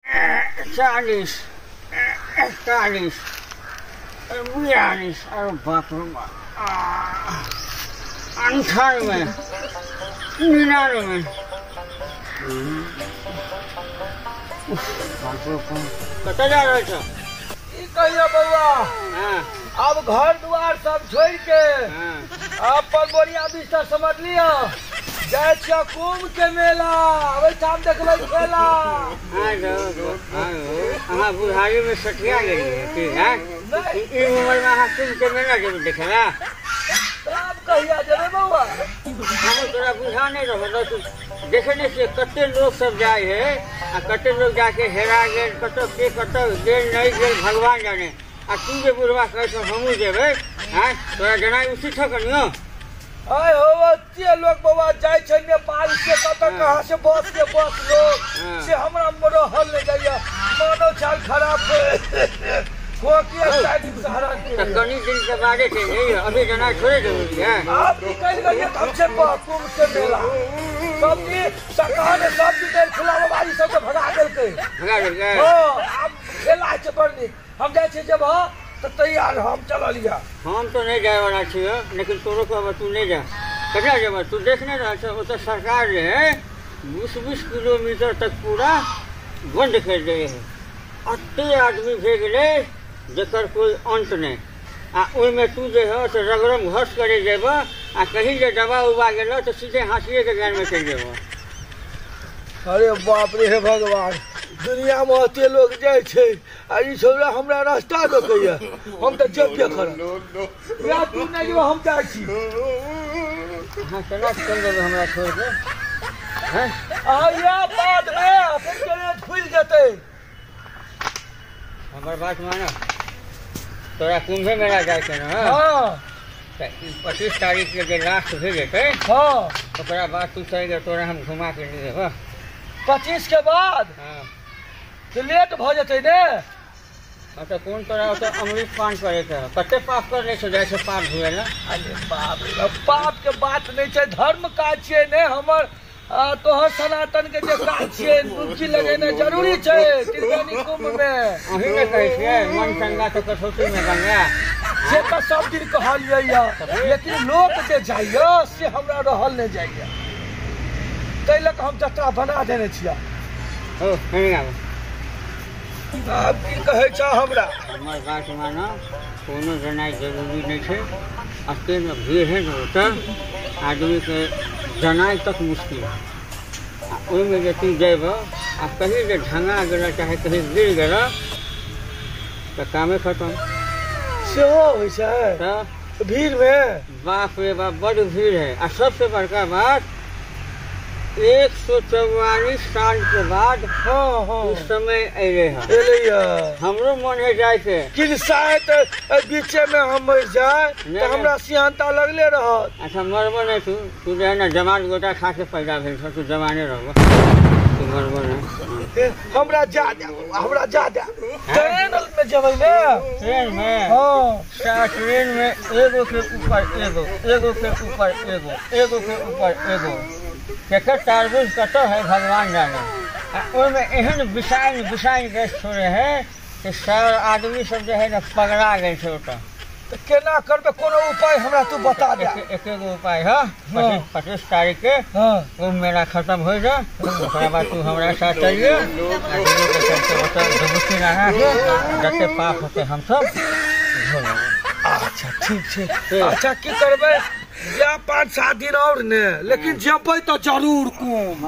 40, 41, 42, अरे बाप रे बाप, 98, 99। कतऽ जा रहल छौ? की कहियो बौआ, आब घर दुआर सब छोड़ि के अपन बोरिया बिस्तर समझ लिअ, जाइ छियै कुंभ के मेला, ओहिठाम देखबै खेला। अहाँ बुढ़ारी में सठिया गेलियै की? हैं, ई उम्र में अहाँ कुंभ के मेला जेबै देखै ला? तब कहिया जेबै बौआ? हम तोरा बुझा नहि रहल, तू देखे नहि छियै कते लोक सब जाइ है आ कते लोक जाके हेरा गेल, कतऽ के कतऽ गेल नहि गेल भगवान जाने। आ तू जे बुढ़वा कहै छौ हमहूँ जेबै, आँय तोरा जेनाइ उचित छौ कनियो? आय हो, एते लोक बौआ जाइ छै नेपाल से, कतऽ कहाँ से बस के बस लोक, से हमरा रहल नहि जाइया, मानव चाल खराब कनी दिन के बादे छै, अभी जेनाइ थोड़े जरूरी है। आप निकलि गेलियै तऽ हम जेबै कुंभ के मेला। सब दिन सरकार ने सब दिन खुला बाबाजी सबके भगा देलकै। भगा देलकै? हँ, आब खेला होइ छै बड़ नीक। हम जाइ छियै, जेबह तऽ तैयार हम चललियै। हम तऽ नहि जाय वाला छियै, लेकिन तोरो कहबह तू नहि जा। ककरा जेबह तू? देख नहि रहल छह, ओतऽ सरकार जे है 20-20 किलोमीटर तक पूरा बंद करि दै है। एते आदमी भए गेलै जकर कोइ अंत नहि। आ ओहिमे तू जे है से रगड़म घस करे जेबह आ कहीं जे दबा उबा गेलह तऽ सीधे हाथिएके ज्ञानमे चलि जेबह। अरे बाप रे, हे भगवान, दुनिया में एते लोग जाइ छै आ ई छौड़ा हमरा रास्ता देखैया। हम तऽ जेबे करब। या तू नहि जेबह, हम जाइ छी। अहाँ केना चलि जेबै हमरा छोड़ि के? हैं? आ बाद मे अपन ट्रेन खुलि जेतै। हमर बात मानऽ, तोरा कुंभे मेला जाइके ने? हँ। तऽ ई 25 तारीख के जे लास्ट भए जेतै, ओकरा बाद तू चलि जा, तोरा हम घुमा के ले जेबह। 25 के बाद? हँ। तऽ लेट भऽ जेतै ने। हाँ तऽ कोन तोरा ओतऽ अमृत पान करैके है? कते पाप कर लै छौ, जाइ छै पाप धुए ला? अरे बाप रे बाप, पाप के बात नहि छै, धर्म काज छियै ने हमर। तोहर सनातन के जे काज छियै, डुबकी लगेनाइ जरूरी छै त्रिवेणी कुंभ मे। अहीं ने कहै छियै मन चंगा तऽ कसौटी में गंगा। से तऽ सब दिन कहलियै यऽ, लेकिन लोक जे जाइया से हमरा रहल नहि जाइया, ताहि लऽ कऽ हम जतरा बना देने छियै। हो, कहीं आबू। आब की कहै छह हमरा? हमर बात मानऽ, कोनो जेनाइ जरूरी नहि छै। एते ने भीड़ है ने ओतऽ, आदमीके जेनाइ तक मुश्किल। आ ओहिमे जे तू जेबह आ कहीं जे ढंगा गेलह चाहे कहीं गिर गेलह तऽ कामे खतम। सेहो होइ छै? तऽ भीड़ मे? बाप रे बाप, बड्ड भीड़ है। आ सबसे बड़का बात, 144 साल के बाद हँ हँ उस समय अयलै है। एलैया। हमरो मन है जाइके। कि शायद एहि बीचे मे हम मरि जाय नहि, तऽ हमरा सियानता लगले रहत। अच्छा, मरबो नहि तू। तू जे है ने जवान गोटा खा के पैदा भेल छह, तू जवाने रहबो, तू मरबो नहि। ए, हमरा जा दे, हमरा जा दे। ट्रेन मे जेबै ने? ट्रेन में? हँ। ट्रेन में एगो के ऊपर एगो, एगो के ऊपर एगो, एगो के ऊपर एगो, केकर तारबूज कतऽ है भगवान जाने। आ ओहिमे एहन बिसाइन बिसाइन गैस छोड़े है कि सब आदमी सब जे है ने पगला गेल छै ओतऽ। तऽ केना करबै? कोनो उपाय हमरा तू बता दे। एक एगो उपाय है। 25 तारीख के कुंभ मेला खत्म हो जाए, ओकरा बाद तू हमरा साथ चलिए आ दुनू के चलते ओतऽ डुबकी नहा के जते पाप होते हम सब धो लेबै। अच्छा, ठीक छै। अच्छा, की करबै, जा 5-7 दिन और ने, लेकिन जेबै तऽ जरूर कुंभ।